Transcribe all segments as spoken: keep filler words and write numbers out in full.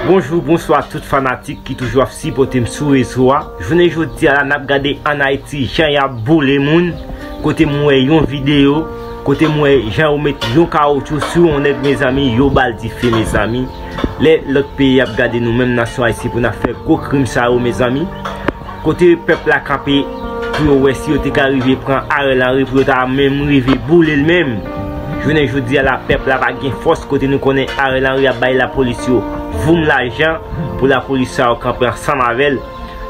Bonjou, bonswa tout fanatik ki toujou ap sipòte m sou rezo a. Jounen jodi a la, n ap gade ann Ayiti jan y ap boule moun. Kote m wè yon videyo, kote m wè jan yo met yon kawotchou sou yon nèg, mezanmi, yo ba l dife, mezanmi. Lè lòt peyi ap gade nou menm nasyon ayisyen pou n ap fè gwo krim sa yo, mezanmi. Kote pèp la kanpe pou yo wè si yo te ka rive pran Ariel Henry, pou yo ta menm rive boule l menm. Jounen jodi a la, pèp la pa gen fòs, kote nou konnen Ariel Henry ap bay lapolis yo voum lajan pou lapolis sa yo kanpe ansanm avè l.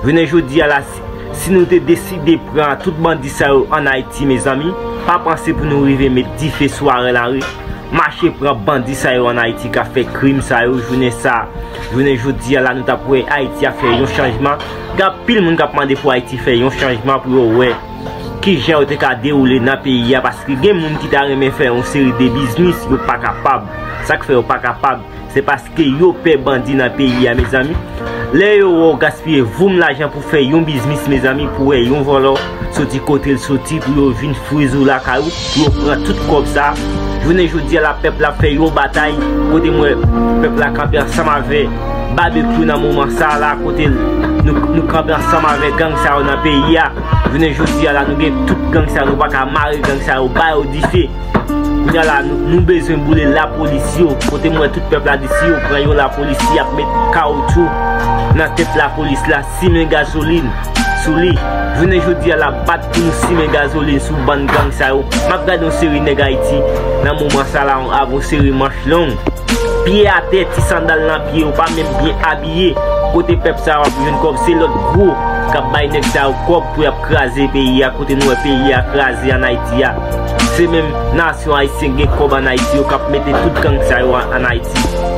Jounen jodi a la, si, si nou te deside pran tout bandi sa yo ann Ayiti, mezanmi, pa panse pou nou rive met dife sou Ariel Henry. Mache pran bandi sa yo ann Ayiti k ap fè krim sa yo. Jounen sa, jounen jodi a la, nou t ap wè Ayiti ap fè yon chanjman. Gen anpil moun k ap mande pou Ayiti fè yon chanjman pou yo wè kijan yo te ka dewoule nan peyi a, paske gen moun ki ta renmen fè yon seri de biznis, yo pa kapab. Sa k fè yo pa kapab, se paske yo pè bandi nan peyi a, mezanmi. Lè yo wè w gaspiye voum lajan pou fè yon biznis, mezanmi, pou wè yon vòlò soti kote l soti, pou yo vin fwize w lakay ou, pou yo pran tout kòb sa. Jounen jodi a la, pèp la fè yon batay, kote m wè pèp la kanpe ansanm avè Babekyou nan moman sa la, kote nou, nou kanpe ansanm avè gang sa yo nan peyi a. Jounen jodi a la, nou gen tout gang sa yo, nou pa ka mare gang sa yo, ba yo dife. Kounye a la, nou, nou bezwen boule lapolis yo. Kote m wè tout pèp la di si yo pran yon lapolis, y ap met kawotchou nan tèt lapolis la, simen gazolin sou li. Jounen jodi a la, bat pou nou simen gazolin sou bann gang sa yo. M ap gade yon seri nèg Ayiti nan moman sa la, avè yon seri manch long, pye atè, ti sandal nan pye, yo pa menm byen abiye. Kote pèp sa yo ap jwenn kòb, se lòt gwo k ap bay nèg sa yo kòb pou y ap kraze peyi a, kote nou wè peyi a kraze ann Ayiti a. Se menm nasyon ayisyen gen kòb ann Ayiti yo k ap mete tout gang sa yo ann Ayiti.